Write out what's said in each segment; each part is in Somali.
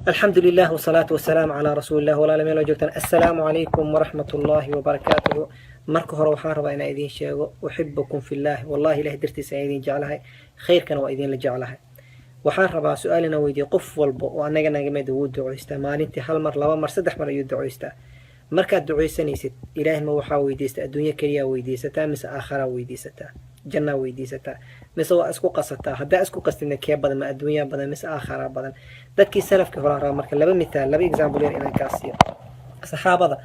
Alxamdu lilah wasalaatu wasalaamu calaa rasuulillah. Walaala, meel oo joogtaan, assalaamu calaykum waraxmat ullaahi wabarakaatuhu. Marka hore waxaan rabaa inaan idiin sheego uxibukum fillaah. Wallahi, ilahay dartiisa ayaan idin jeclahay, khayrkana waa idinla jeclahay. Waxaan rabaa su-aal inaan weydiiyo qof walba oo annaga nagamid. Wuu ducoystaa maalintii hal mar, laba mar, saddex mar ayuu ducoystaa. Markaad ducaysanaysid, Ilaahay ma waxaa weydiista adduunyo keliyaa weydiisataa, mise aakharaa weydiisataa, jannaa weydiisataa, mise waa isku qasataa? Haddaa isku qastidna, kee badan? Ma adduunyaa badan mise aakharaa badan? Dadkii salafkii horaan rabaa marka laba mithaal, laba example yar inaan kaa siiyo. Saxaabada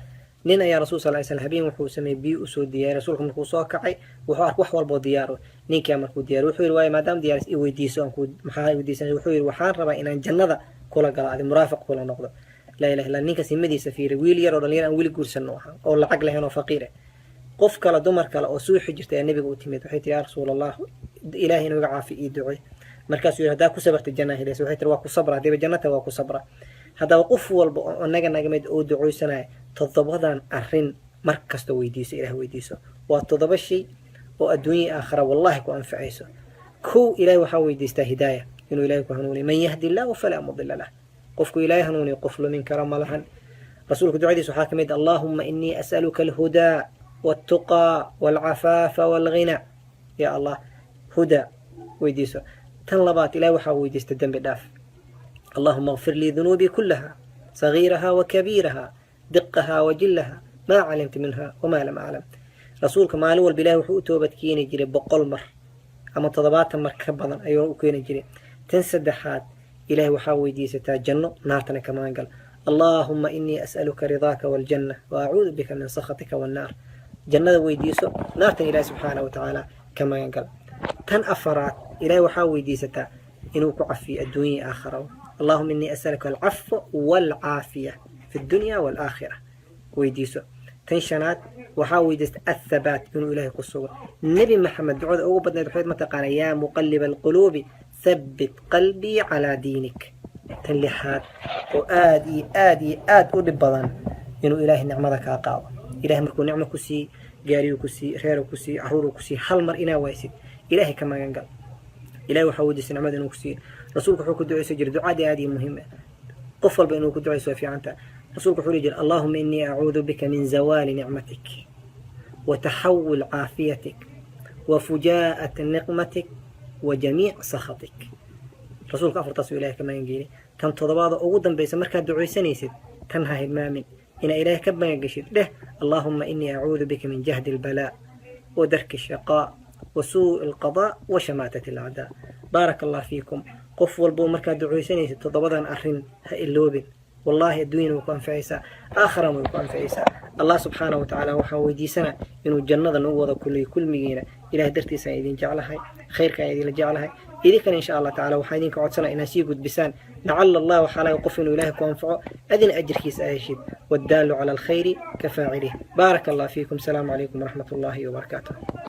nin ayaa Rasul sal slam habeen wuxuu sameeyey biyo usoo diyaariy. Rasuulku markuu soo kacay, wuxuu arkay wax walboo diyaaro. Ninkaa markuu diyaariy, wuxuu yidhi: "Waayo, maadaama diyaaris, i weydiiso." Aan ku maxaa weydiisan? Wuxuu yidhi: "Waxaan rabaa inaan jannada kula galo, adi muraafiq kula noqdo." Laa ilaha illa. Ninka simadiisa fiiri, wiil yar oo dhalinyar aan weli guursan ahaa oo lacag lahayn oo faqiir ah. Qof kale, dumar kale oo suuxi jirta ayaa nabiga u timid. Waxay tiri: "Yaa Rasuul Allah, Ilaahay inuu iga caafi ii ducey." Markaasuu yidhi: "Haddaa ku sabarta, jannaa helaysa." Waxay tiri: "Waa ku sabra, haddiiba jannata waa ku sabra." Haddaba qof walba oo annaga naga mid oo duceysanaya, toddobadan arrin mar kasta weydiiso, Ilaah weydiiso. Waa toddoba shay oo adduunya aakhara wallahi ku anfacayso. Kow, Ilahay waxaa weydiistaa hidaaya, inuu Ilahay ku hanuuniyo. Man yahdi illahu falaa mudila lah. Qofku Ilaahay hanuuniyo, qof lumin kara ma lahan. Rasuulka ducadiisa waxaa ka mid: "Allahuma inii as'aluka alhudaa waltuqaa walcafaafa walghina." Ya Allah, hudaa weydiiso. Tan labaad, Ilahay waxaa weydiista dembi dhaaf. "Allahuma اغfir lii dunuubii kulaha, sagiiraha wa kabiiraha, diqaha wa jillaha, maa calimta minha wamaa lam aclam." Rasuulka maalin walba Ilahay wuxuu u toobad keeni jiray 100 mar ama 70 mar ka badan ayuu u keeni jiray. Tan saddexaad, Ilahay waxaa weydiisataa janno, naartana ka magangal. "Allaahuma inii as'aluka ridaaka waljanna wa acuudu bika min sakhatika wannaar." Jannada weydiiso, naartan Ilahi subxaana wa tacaala ka magangal. Tan afaraad, Ilahay waxaa weydiisataa inuu ku cafiyo adduunya aakhara. "Allahuma inii as'aluka alcafwa waalcaafiya fi dunya waalaakhira" weydiiso. Tan shanaad, waxaa weydiista athabaat, inuu Ilaahay ku sugo. Nebi Maxamed ducada ugu badnayd waxayd mataqaanaa: "Yaa muqaliba alquluubi, thabbit qalbii calaa diinik." Tan lixaad, oo aad iyo aad iyo aad u dhib badan, inuu Ilaahay nicmada kaa qaado. Ilahay markuu nicmo ku siiyey, gaariyuu ku siiyey, reeruu ku siiyey, caruuruu ku siiyey, hal mar inaa waysid, Ilaahay ka magan gal. Ilahay waxaa weydiistay nicmada inuu ku siiyo. Rasuulku wuxuu ku duceysan jiray ducaadii aad iyo muhiim ah, qof walba inuu ku duceyso waa fiicanta. Rasuulku wuxuu dhihi jiray: "Allahuma inii acuudu bika min zawaali nicmatik wa taxawul caafiyatik wa fujaa'ati niqmatik wa jamiic sakhatik." Rasuulka afartaasuu Ilahay ka magan geelay. Tan toddobaada ugu dambaysa, markaad ducaysanaysid, tan ha hilmaamin inaa Ilaahay ka magangeshid. Dheh: "Allahuma inii acuudu bika min jahdi albalaa wa darki ashaqaa wa suu'i alqadaa wa shamaatati alacdaa." Baaraka Allah fiikum. Qof walbo markaad ducaysanaysid, toddobadan arrin ha iloobin. Wallahi, adduunyana way ku anficaysaa, aakharana way ku anficaysaa. Allah subxaana wa tacaala waxaan weydiisanaa inuu jannada nagu wada kuliyo kulmigiina. Ilahay dartiisaan idin jeclahay, khayrkaan idinla jeclahay. Idinkana, insha Allah tacala, waxaan idinka codsanaa inaad sii gudbisaan. Lacala Allah waxaa laga qof inuu Ilahay ku anfaco, adina ajirkiisa aa heshid. Waddaalu cala alkhayri ka faacilih. Baaraka Allah fiikum. Asalaamu calaykum waraxmat ullahi wabarakaatuh.